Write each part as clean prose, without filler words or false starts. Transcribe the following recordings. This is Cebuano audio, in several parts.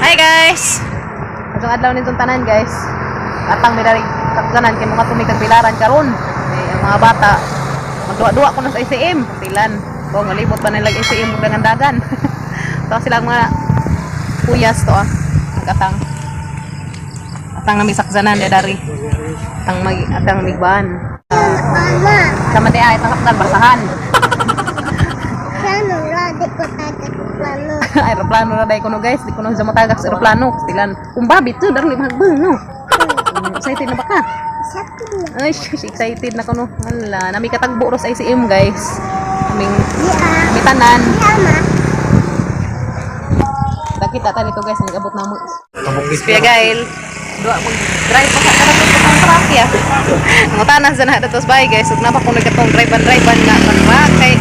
Hi guys! Atong adlaw nitong tanan, guys. Atang mi dari sakyanan kay mga tumig bilaran karon. Eh, ang mga bata magduwa-duwa ko na sa ICM. Silan. Ko malibot pa nila ICM ug dagan-dagan. To silang mga kuyas to ah. Magatang. Atang nami sakyanan di dari. Atang mag atang migban. Mama, Sama di ay sakyan basahan. plano ra, di ko tagak plano. Aeroplano na dahil kuno, guys. Di ko na sa matagak sa aeroplano. Silan. Kumbabi to, daron imagbang no. Excited na ba ka? Sakit na. Ay, shush, excited na kuno. Wala, nami katagbo ro sa ICM, guys. Kaming Yeah. mi tanan. Yeah, ma. Nakita ta nito, guys, nagabot na mo. Kuya Gail, duwa mo drive pa ka karon sa tong truck ya. Ang sa na datos bay, guys. Ug napa ko nagkatong drive and drive nga truck kay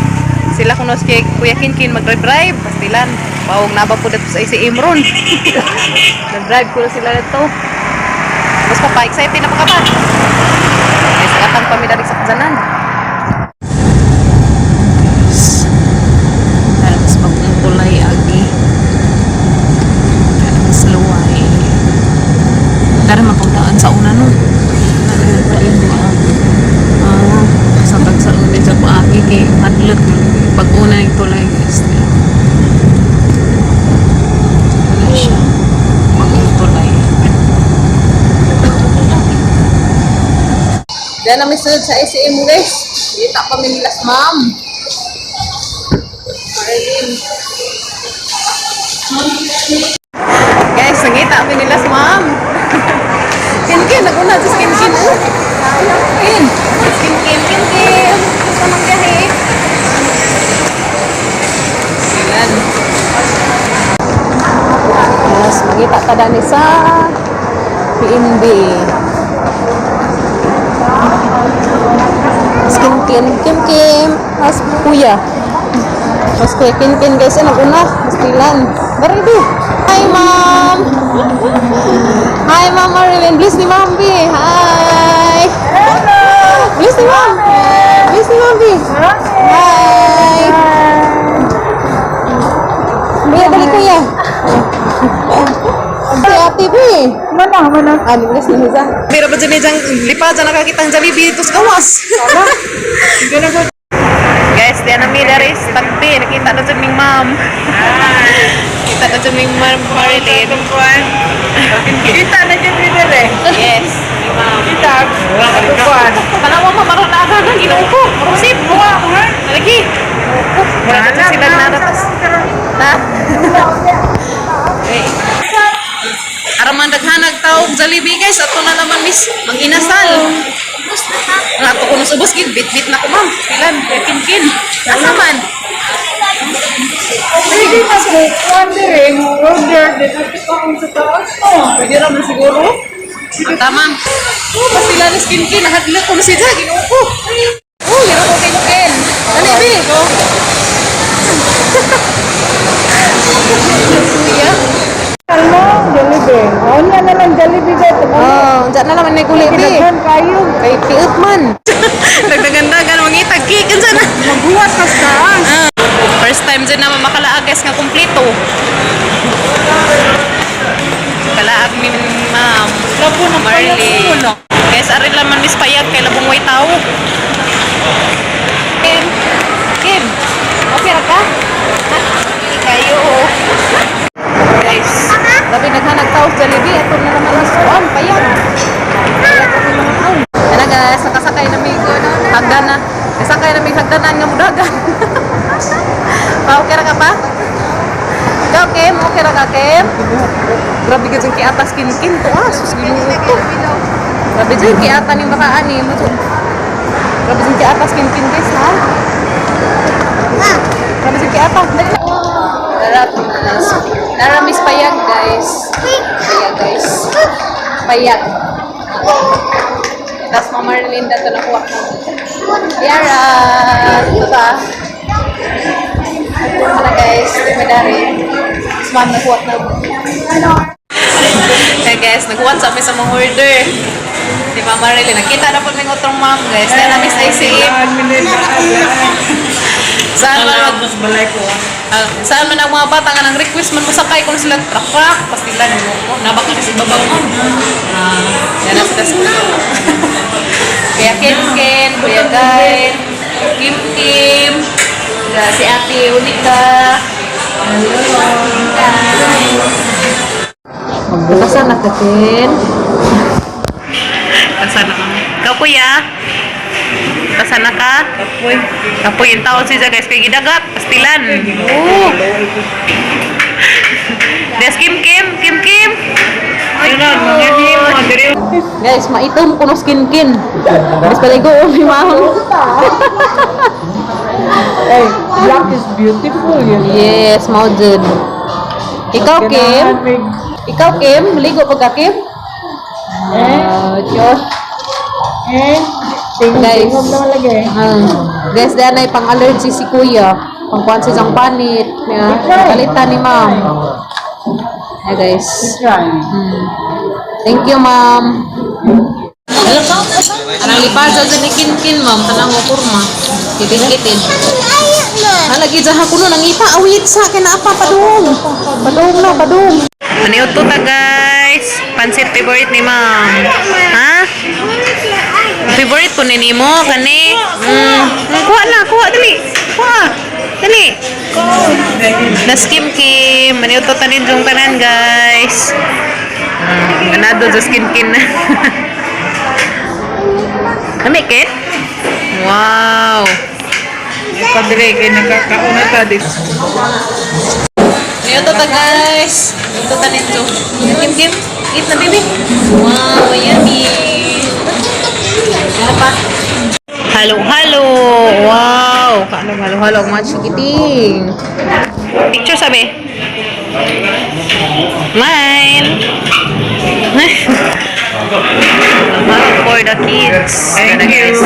sila kuno si Kuya Kinkin mag-drive drive pastilan. Pawong naba po dito sa ICM ron. Nag-drive ko na sila dito. Mas pa pa excited na pa ka ba? Guys, nakatang pa mi dali sa kazanan. Tapos bagong tulay agi. Mas luway. Tara mapagdaan sa una no. Ah, sa tag sa una sa paagi kay hadlok pag una yung tulay, guys. Wala siya. Bagong tulay. Diyan namin sunod sa ICM, guys. Kita pa mi nila ma'am. Marilyn. Guys, nangita kami nila sa ma'am. Kinkin, naguna sa Kinkin. Oh. Kin, Kinkin, Kinkin. Gusto ng biyahe. Silan. Yes, mangita ta dani sa PNB. Kim Kim, Kim Kim, mas kuya. Mas kuya Kim Kim, guys, ano una? Mas pilan. Dari di. Hi, ma'am. Hi, Ma'am Marilyn. Bliss ni Ma'am B. Hi. Hello. Bliss ni Ma'am. Bliss ni Ma'am B. Hi. Kuya, dali kuya. Si Ate B. Mana, mana. Ah, ni Bliss ni Hiza. Mira pa dyan dyan, lipa dyan nakakita ang Jollibee dito sa gawas. Guys, di na mi dari sa tagpi. Nakita na dyan ming ma'am. Kita na dyan ming ma'am Marilyn. Kita na dyan rin eh. Yes, ni ma'am. Kita. Kuan. Tanawa ma, maroon na agad ang ginoo ko. Marusip. Lagi. Wala na dyan sila naratas. Na? Okay. Aron man daghanag tawag Jollibee, guys, ato na naman miss mag-inasal. Nga ato ko na subos gid bit-bit na ko, ma'am. Pilan, kin kin. Asa man? Pwede na ko. Kuan dire, mo order. Dito ko akong sa taas. Oh. Pwede ra man siguro. Ang tama. Oh, basta ni skin kin nahadlok ko na siya, Ginoo ko. Oh, yaro ko kay Ken. Dali bi. Kuya. Ano? Jollibee. Oh, niya na lang Jollibee dito. Oh, unsa na naman ni guli bi. Kinaghan kayo. Kay piut man. Dagdagan-dagan mangitag cake unsa na. Maghuwat ka sa taas. Ah, first time dyan naman makalaag, guys, nga kumpleto. Kalaag ni ma'am. Labo na Marley. Guys, arin laman mis payag kay labong way tao. Kim, Kim, okay ra ka? Ha? Kayo. Guys, labi naghanag tao sa Jollibee. Ato na naman mas kuan, payag. Payag ako mga tao. Ana guys, nakasakay na mi hagdan na. Nasakay na mi hagdanan nga mudagan. Pa, okay ra ka pa? Ikaw, Kim? Okay ra ka, Kim? Grabe ka dyan kiatas kin-kin to ah. Sus, ginoo to. Grabe dyan kiata ni baka ani mo to. Grabe dyan kiatas kin-kin, guys, ha? Grabe dyan kiata. Dali na. Tara, tara miss payag, guys. Payag, guys. Payag. Tapos Mama Marlene to nakuha ko. Yara! Ito ba? Ito na guys. Ito may dari. Tapos ma'am nakuha na. Kaya guys, nagkuha sa amin sa mga order. Di Mama Marilyn. Nakita na po may utong ma'am, guys. Kaya namin sa ICM. Saan man mag Mas balay ko. Ah, saan man ang mga bata nga nang request man mosakay kung sila truck truck pastilan mo ko nabakil kasi babaw mo. Ah, yan na sila sa Kuya Ken Ken, Kuya Gail, Kim Kim, si Ate Unika. Basta na ka, Ken. Basta na ka. Ikaw, kuya. Basta na ka. Kapoy. Kapoy yung taon siya guys kay gidagat. Pastilan. Oo. Des Kim Kim, Kim Kim. Ayun na, mga di mo. Diri. Guys, maitom kuno skin kin. Mas paligo ni ma'am. Hey, black is beautiful yun. Yes, mao jud. Ikaw Kim? Ikaw Kim, ligo pa ka Kim? Eh? Ah, Diyos. Eh? Guys. Tingog naman lagi. Guys, dahil na pang allergy si Kuya. Pangkuan si Jang Panit. Yeah. Nakalitan ni ma'am. Yeah, guys. Try. Thank you, ma'am. Anang lipaza dyan ni Kinkin, ma'am. Tanang mo kurma. Kitin-kitin. Ayaw na. Nalagi dyan ako no, nangita. Awit sa akin na apa, padung. Padung na, padung. Maniuto ta, guys. Pansit favorite ni ma'am. Ha? Favorite ko ni nimo kani. Kuha na, kuha dali. Kuha. Dali. Nas Kim Kim, maniuto ta ni jong tanan, guys. Ganado sa skin kin. Nami kit? Wow. Padre, kay nagkakauna ta dito. Maniuto ta guys. Maniuto ta ninyo. Kim Kim, eat na baby. Wow, yummy. Ano pa? Halo, halo. Wow. Kaano halo, halo ang mga chikiting. Picture sabi. Smile. Halo for the kids. Thank Gana, you. guys.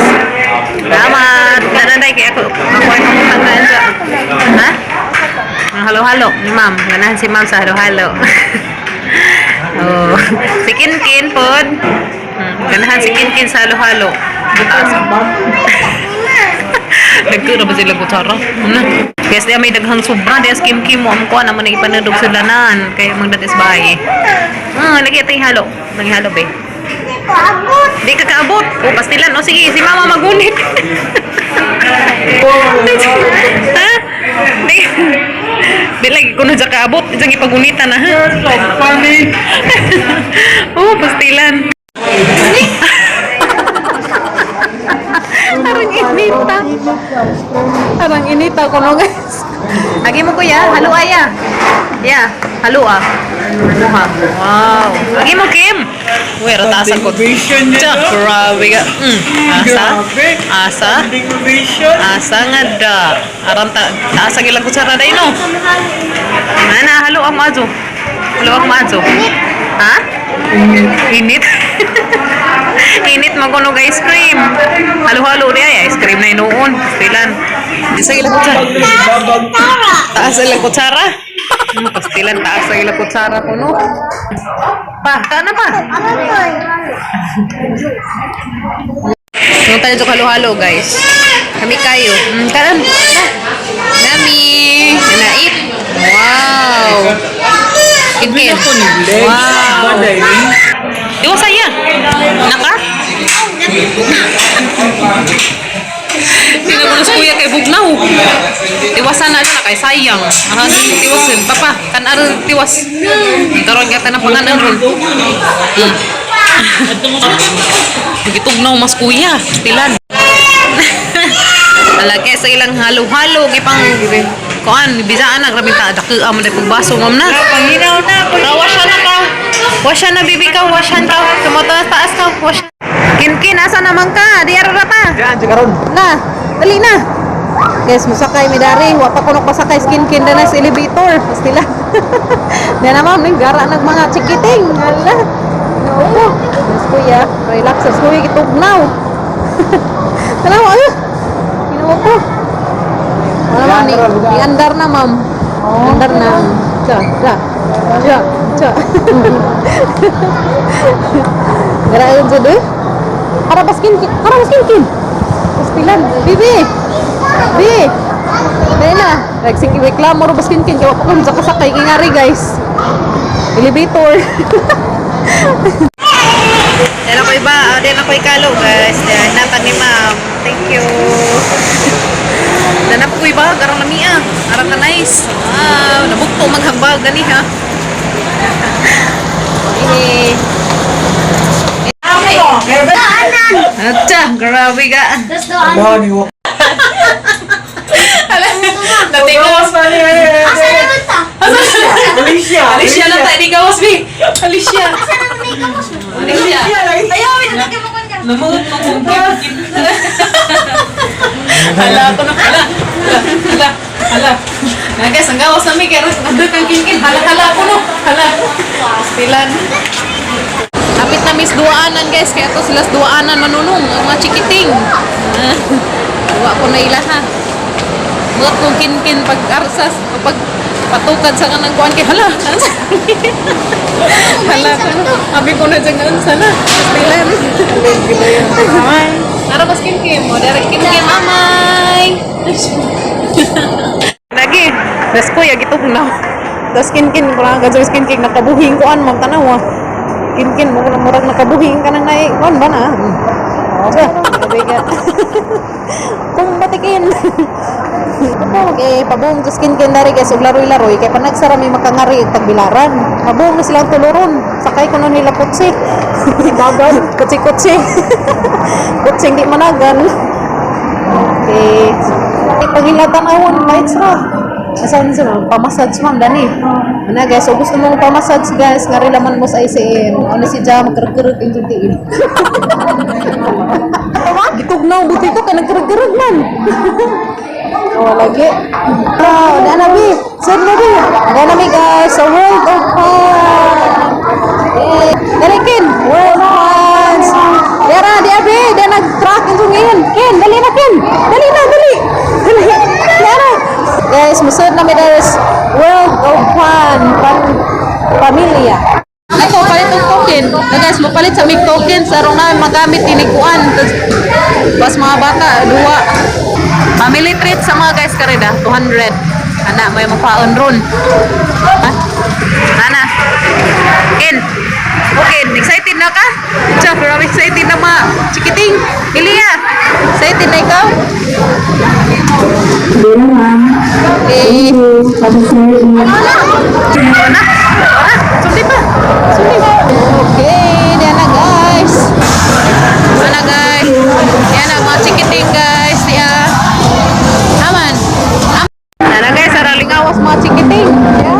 Salamat. Gana kay ako. Ako ay mamutang sa. Ha? Ang halo-halo ni ma'am. Ganahan si ma'am sa halo-halo. Oh. Si Kinkin pod. Ganahan si Kinkin sa halo-halo. Taas. Nagkura ba sila kutsara? Ano? Guys, di may daghang sobra. Di as Kim Kim mo. Ang kuha naman na ipanudog sila nan. Kaya magdatis bahay. Lagi ito yung halo. Nang halo, be. Hindi ko abot. Di ka kaabot. O, pastilan. O, sige. Si mama magunit. Ha? Di, di lagi ko na siya kaabot. Isang ipagunitan na, ha? So funny. Oh, pastilan. Arang inita. Arang inita ko no, guys. Agi mo kuya, halo aya. Ya, halo ah. Muha. Wow. Agi mo Kim. Uy, ratasan ko. Vision niya, Tsa, no? grabe ka. Asa? Grabe. Asa? Standing ovation. Asa nga da. Aram ta asa gilang kutsara day no. Ana, halo ang mazo. Halo ang mazo. Ha? Init. Init magunog ice cream. Halo-halo rin ay ice cream na inuon. Pastilan. Sa ilang kutsara. Babag. Taas sa ilang kutsara. Pastilan, taas sa ilang kutsara ko no. Pa, kaan na pa. Ano to? Nung tayo sa halo-halo, guys. Kami kayo. Karan. Na. Nami. Nait. Wow. Kinkin. Wow. Iwa saya. Naka? Sino mo na kuya kay Bugnaw? Tiwasan na na kay sayang. Aran tiwasin. Papa, kan aran tiwas. Karon ka na panganan ron. Gitugnaw mas kuya. Tilan. Alagay sa ilang halo-halo gipang kuan bisaan na grabe ta dako amo dai pagbaso ma'am na. Panginaw na. Wasya na ka. Wasya na bibi ka, wasyan ka. Tumataas taas ka, wasya. Kinkin asa naman ka? Di ara pa. Diyan, di karon. Na, dali na. Guys, musakay mi dari, wa pa kuno pasakay skin kin na sa elevator. Pastila. Di na ma'am ning gara nag mga chikiting. Hala. No. Mas kuya, relax sa kuya gitugnaw. Tanaw ayo. Kinuha ko. Wala ma'am, ni, ni andar na ma'am. Andar na. Cha, cha. Cha, cha. Gara yun sa doy. Para baskin, para baskin kin. Pastilan, bibi. Bi. Dahil na. Nagsige reklamo ro baskin kin kay wa pa ko sa kasakay ngari, guys. Elevator. Dahil ako iba, dahil ako ikalo, guys. Dahil natag ni ma'am. Thank you. Danap ko iba, arang lamia. Arang ka nice. Wow, nabugto maghambag gani ha. Eh. Atcha, grabe ka. Tapos doon. Natingawas pa niya. Asa naman ta? Alicia! Alicia lang tayo, di gawas, bi. Alicia. Asa naman may gamos mo? Alicia. Ayaw, inatake mo kanya. Namuot mo kung Hala ko na. Hala. Hala. Hala. Na guys, ang gawas namin kaya nandun kang kinkin. Hala hala ko no. Hala. Stilan. Kapit na miss duaanan, guys, kaya to sila sa duaanan manunong ang mga chikiting. Wa ko na ila ha. Muot kong kinkin pag arsas pag patukad sa kanang kuan kay hala. Hala. Abi ko na dyan sana. Stilan. Ara mas kim-kim mo, direct kim-kim amay. Lagi, das ko ya gitu na. Das kin-kin ko lang gadyo skin-kin nakabuhing kuan ma'am tanawa. Kin-kin mo na murag nakabuhing ka nang naay kuan ba na? Tsa, grabe ka. Kung batikin. Ako mag eh, pabuong sa skin-kin dari guys, og laroy-laroy kay panagsara may makangari og tagbilaran. Pabuong na silang tuluron. Sakay ko na nila kutsi. Dagan, kutsi-kutsi. Kutsi hindi managan. Okay. Pagilatan awon, lights ra. Asan sa ma'am? Pamassage, ma'am, dani. Ana guys, so gusto mo pamassage, guys, ngari laman mo sa ICM. Ano si Ja, magkarag-karag yung tiin. Gitugnaw, buti ko, kaya nagkarag-karag man. Oh, lagi. Oh, dana bi. Send na bi. Dana mi guys, sa World of Fun. Eh, dali Ken, World of Fun. Dara, di abi, di nag-truck into ngayon. Ken, dali na Ken. Dali na, dali. Dali. Dara. Guys, musod na mi guys, World of Fun. Pan pamilya. Ako, palit og token. Na guys, mopalit sa mig token sa aron na magamit tinikuan. Bas mga bata, duwa. Family treat sa mga guys karida, 200. Ana, may mapaon ron. Ha? Ana. Ken. Okay, excited na ka? Tiyak, grabe excited na mga chikiting. Ilya, excited na ikaw? Okay. Ano na? Ah, sundi pa. Sundi. Okay, diyan na guys. Ano guys? Yan ang mga chikiting guys. Siya. Aman. Aman. Ano guys, aralingawas mga chikiting. Yeah.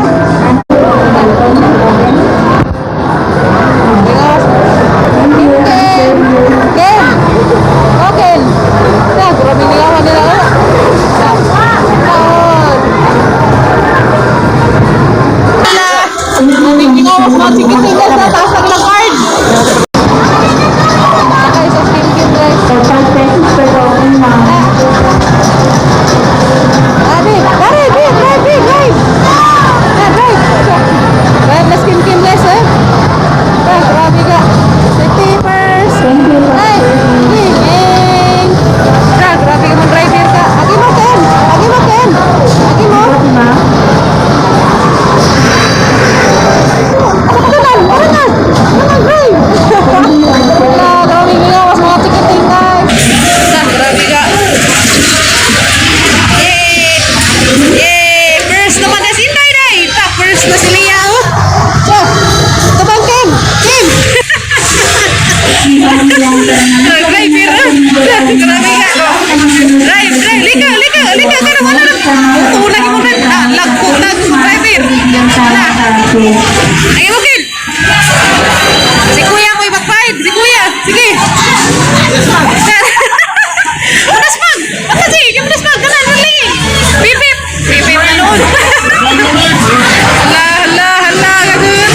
Lingawas. Ken. Ken. Oh, Ken. Ya, grabe lingawan nila. Oh. Taon. Hala. Lingawas mga chikiting guys. Nataas ang ilang card. Guys, ang kim guys. Abi, dali, bi, drive, bi, drive. Ah, drive. Drive na skin kim guys, eh. Ah, grabe ka. Safety first. Ay, ging. Ah, grabe ka mong driver ka. Agi mo, Ken. Agi mo, Ken. Agi mo. Ano ka na? Ano na? Ano na, drive? Wala, grabe nga. Mas mga tikiting, guys. Ah, grabe ka. Yay! Yay! First naman na si Inday, day! Ta, first na si Lia, oh! So, tabang Kim! Kim! Driver, ah! Grabe ka! Drive, drive! Lika, lika, lika! Kaya wala na! Utulan mo na! Ah, lagpo, lag, driver! Wala! Ay, okay! Si Kuya mo ibagbayad! Si Kuya! Sige! Unas mag! Basta si! Yung unas mag! Kanan, dali! Bip, bip! Bip, bip na noon! Hala, hala, hala! Gagawin!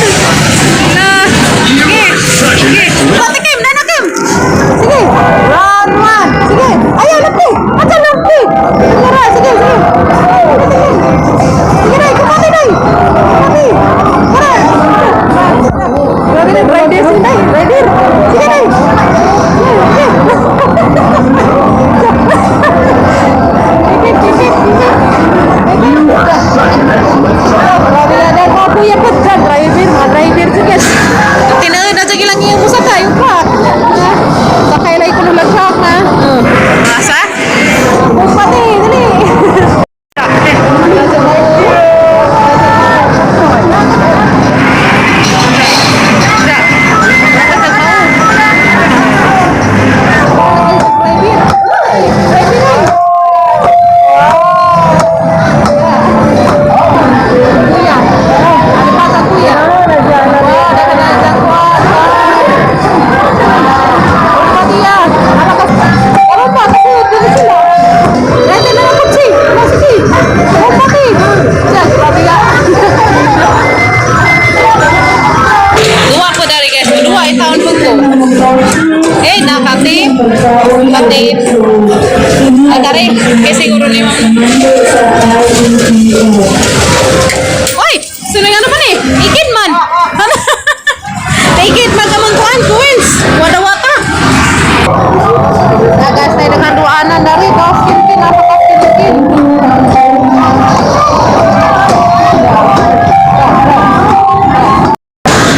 Hala! Sige! Sige! Ate Kim! Nana Kim! Sige! Round one! Sige! Ayaw, lampi! Ate, lampi! Sige, sige, sige! Sige, Nay! Kumati, Nay! Kumati! Tara! Grabe na, rider si Nay! Rider! Sige, Nay! Sige, sige! Pipip, pipip, pipip! Kay siguro ni ma'am. Oy! Sino nga naman eh? Ikid man! Ikid man ka man kuan, coins! Wada wata! Nagas na yung handuanan na rin. Oh, kinkin, napaka-kinkin.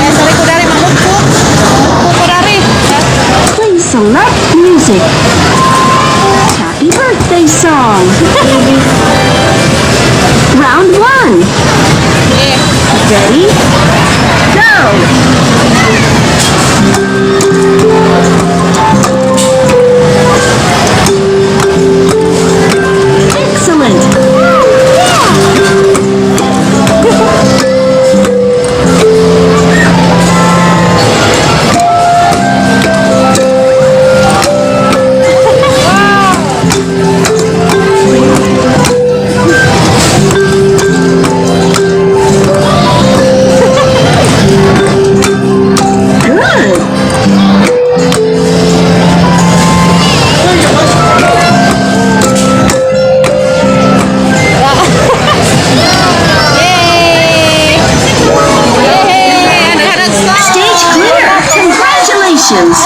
Eh, sorry ko dari, mamukpok. Mamukpok ko dari. Please select music. Happy birthday song. Round one. Eh, Ready? Go! Excellent! Good! Yay! Yay! Ano ka Stage clear! Congratulations!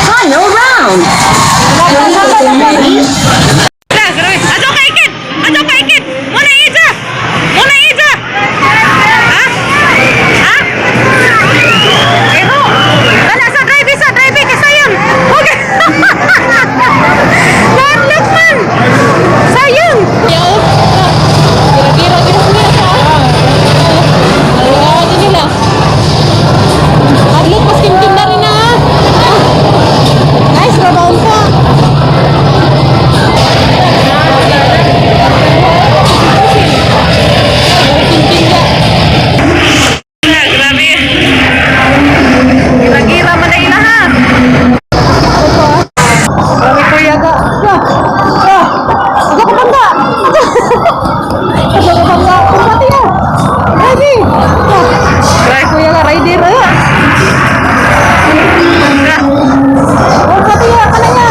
Final round! Ready? Ato ka ikit! Ato ka ikit! Muna ija! Muna ija! Ha? Ha? Ero! Dala sa drive sa drive ka sayang! Okay! Lalak man! Sayang! Yo! Gira-gira gira niya sa. Nalungawa din nila. Adlok pas kimkim na rin na. Ah. Nice, rabaon pa. Grabe. Gira-gira man na ila ha. Grabe kuya ka. Ya. Ya. Aga ka bangga. Aga ka bangga. Kumpati ya. Ready. Ya. Grabe kuya ka rider. Ya. Kumpati ya kana niya.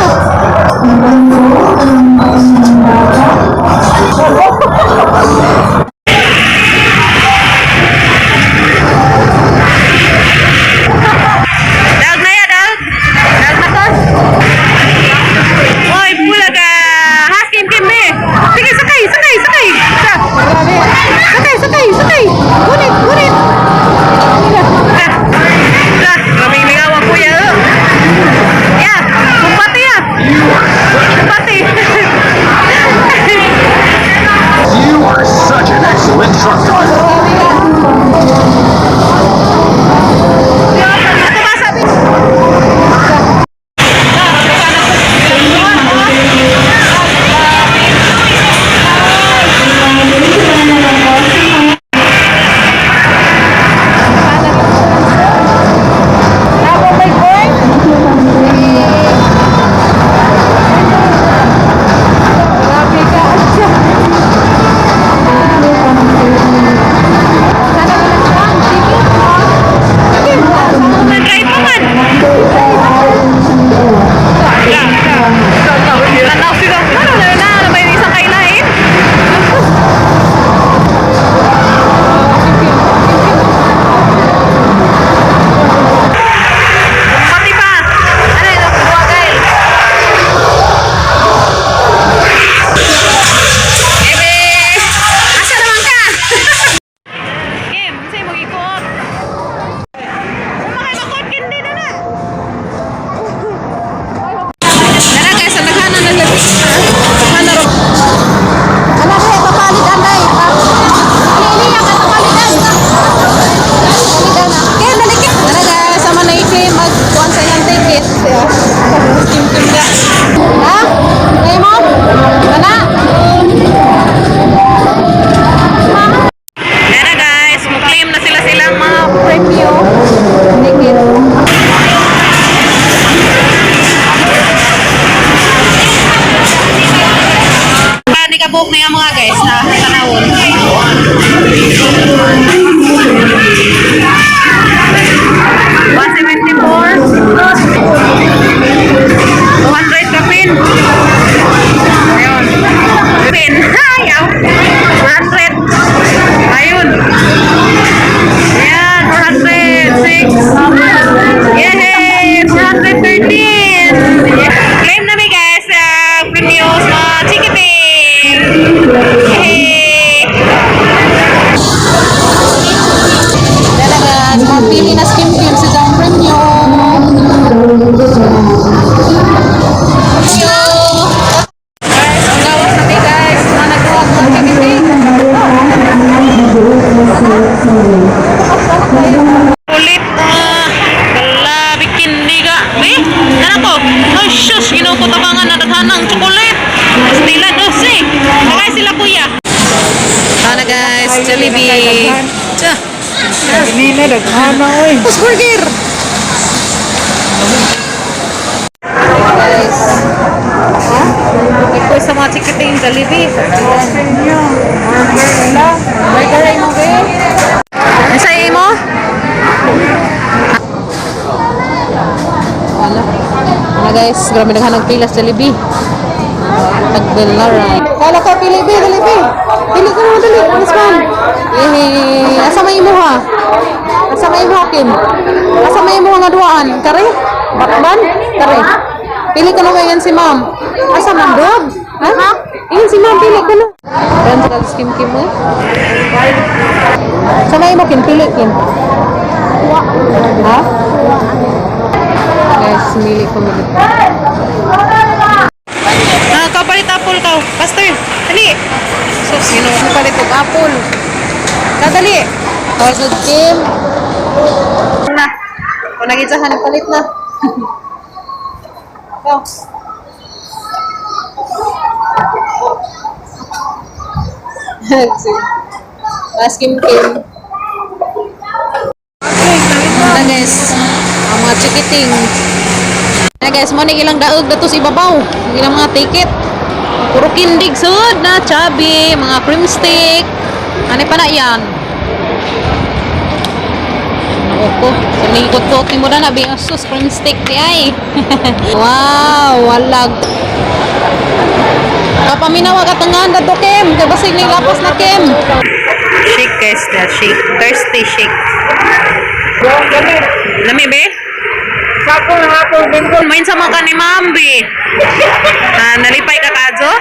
Dag na ya, dag. Dag na ka. Oy, pula ka. Ha, kim kim be. Sige, sakay, sakay, sakay. Sa. Sakay, sakay, sakay. Gunit, gunit. Sa. Sa, grabe lingaw ang kuya. Oh. Ya, kumpati ya. Kumpati. You are such an excellent truck driver. Ako ba sabi? Nag-drive pa man. Tanaw sila. Ano na na? Ano ba yung isang kailain? Pati pa. Ano yun? Buwagay. Ebe! Asa naman ka? Kim, sa'yo mo ikot. Umakay makot, kindi na na. Dara guys, ang naghana na lang. Naghana ro. Anak eh, papalit anday. Ini ini ang kapalitan. Palitan na. Kaya dali ka. Dara guys, sama na iki magkuan sa ilang ticket. Kim kim ga. Ha? Kaya mo? Ana? Dara guys, mo-claim na sila silang mga premyo ticket. Ni kabuok na yung mga guys na tanawon. 174. 200 kapin. Tsa. Kanina, daghana oy. Tapos burger. Guys. Ha? Ito sa mga chikiting Jollibee. Inyo. Burger nila. Burger ay mo be. Nasa mo? Wala. Wala guys, grabe naghanag pila sa Jollibee. Tagbelara. Kala ka pili be, dali be. Pili ka naman dali, this one. Eh, asa may imuha? Asa may imuha Kim? Asa may imuha nga duaan? Kare? Bakban? Kare. Pili ka naman yan si ma'am. Asa man dog? Ha? Iyan si ma'am, pili ka na. Yan sa Kim Kim eh. Sa may mo Kim, pili Kim. Ha? Guys, mili ko mili. Ah, kapalit apple ka. Pastor, dali. So, sino mo palit og apple? Kadali. Tawag Kim. Na. Kung nagitsahan, palit na. Go. Mas Kim Kim. Na guys, ang mga chikiting. Na guys, mo ni ilang daog dato sa ibabaw. Ilang mga ticket. Puro kindig sud na chubby, mga cream stick. Ano pa na yan? Opo, so nikot-kot ni mo na nabi sus cream stick di ay. Wow, walag. Kapaminawa katangan dato Kim, kay basig ning lapas na Kim. Shake guys, the shake. Thirsty shake. Lami be? Hapon, hapon, bingko. Main sa mga ni Ma'am be. Ah, nalipay ka kajo?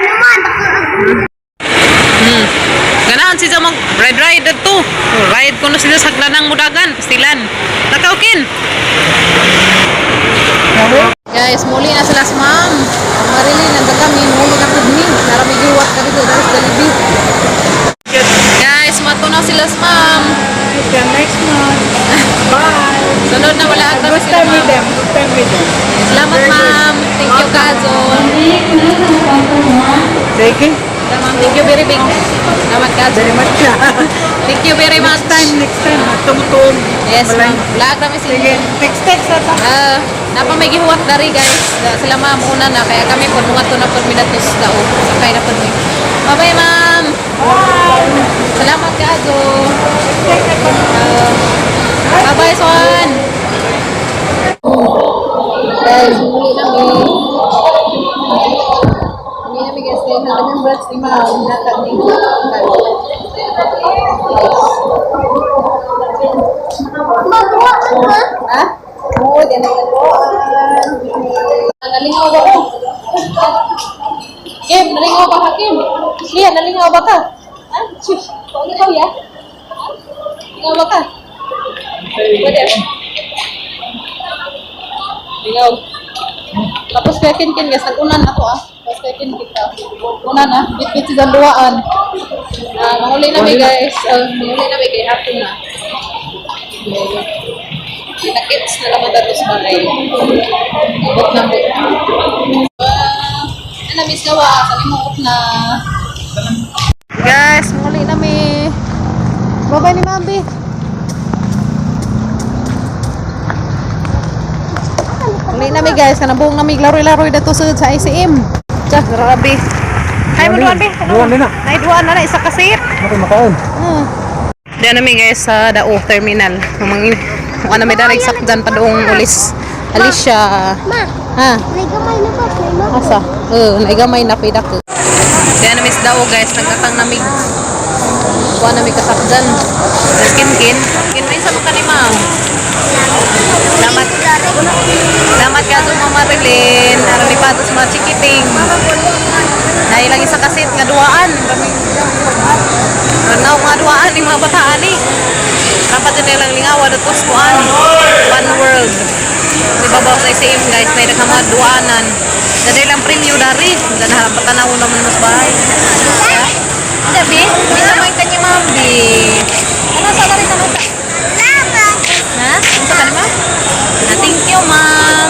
Ganahan siya mag ride ride dadto. Ride ko na sila sa haglanang mudagan, pastilan. Nakaukin. Guys, muli na sila sa ma'am. Marilyn, nandiyan kami. Muli na pud mi. Nara may giwat kami doon. Dara sa Jollibee. Guys, mato na sila sa ma'am. See you next month. Bye. Sunod na wala kami Good sila time with ma'am. them. Good time with them. Salamat ma'am. Thank you Kazon. Thank you. Ma'am, thank you very big. Salamat Kazon. Very much. Thank you very much. Next time, next time. Tumtum. Yes, ma'am. Wala kami sila. Sige. Text, text. Ata. Ah, napa may gihuwat dari guys. Sila ma'am una na kaya kami pud mga to na pud mi datos dao. Sakay na pud mi. Bye bye ma'am. Bye. Salamat kaayo. Text, text. Bye bye Swan. Guys, muli na mi. Muli na mi guys kay na remembrance ni ma'am natag ni. Magbuhaan ka? Ha? Oo, di na nagbuhaan. Nalingaw ba ko? Kim, nalingaw ba ka, Kim? Lia, nalingaw ba ka? Ha? Shush, ikaw ya? Ha? Lingaw ba ka? Pwede. Lingaw. Tapos kaya kin-kin, guys, nag-unan ako ah. Tapos kaya kin-kin ka. Unan ah, bit-bit sa duwaan. Ah, manguli na mi guys. Manguli na mi kay hapon na. Kinakits na naman dato sa balay. Abot na po. Ah, na miss gawa, kalimuot na. Guys, muli na mi. Bye-bye ni Mami. Muli na mi guys, kanang buong nami laro-laro dato sa ICM. Tsa, grabe. Ay mo duan be. Duan din na. Ay duan na na isa kasit. Ano makaon? Diyan namin guys sa Dao Terminal. Mangin mukha na may darag sakdan pa doong ulis. Alicia. Ma, Ha? may gamay na ba? May ma? Asa? Oo, naigamay na pida ko. Diyan namin sa Dao guys, nagkatang namig. Kuha namin kasakdan. Tapos kin-kin. Kin may sama ka ni ma'am. Salamat. Salamat ka sa Mama Marilyn. Aron pa sa mga chikiting. Dahil lang isa kasit nga duaan. Ranaw mga duaan ni mga bataan ni. Dapat din nilang lingawa datos kuan. One world. Di ba ba sa ICM guys, na yung mga duanan. Dahil lang premyo dari. Diyan harap patanaw naman mas bahay. Ha? Sabi, bisa mo yung kanya ma'am, bi. Ano sa dari sa mata? Salamat. Ha? Ano sa kanima? Ah, thank you, ma'am.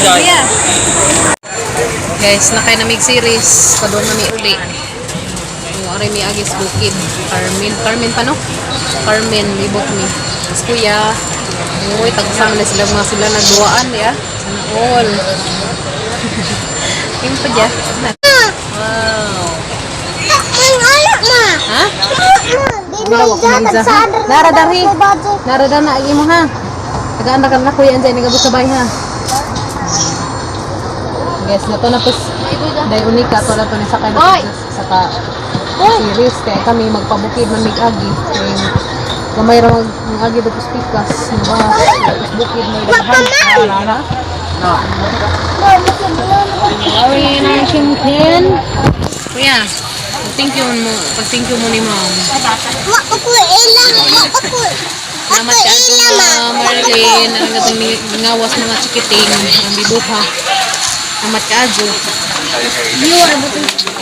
Kuya. Guys, nakay namig series. Padung na mi uli. Aray mi agis bukid. Carmen, Carmen pa no? Carmen, libot mi. Mas kuya. Uy, tagsang na sila mga sila nagduaan ya. Sana all. Yung pa dya. Wow. Ang anak ma. Ha? Di na Liza, ha? Nara darhi. Nara na agi mo ha. Tagaan na ka na kuya anjay nagabot sa bay ha. Guys, na to na pos dahil unika to na to ni sakay na sa ka series kaya kami magpabukid man mig agi. Kay gamay ra mag ang agi do pos pikas ba tapos bukid may daghan. Wala na. Sorry, na Ken. Kuya, thank you mo, pag thank you mo ni ma'am. Wa pa ko ilang, wa pa ko. Salamat ka ato mga Marlene, ang atong ngawas mga chikiting, ang bibuha. Salamat ka adyo.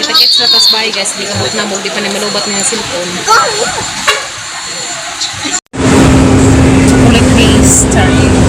Kita kits na tas bye guys, di kabot na mo, di pa ni malubat ni ang cellphone. Chocolate paste. Sorry.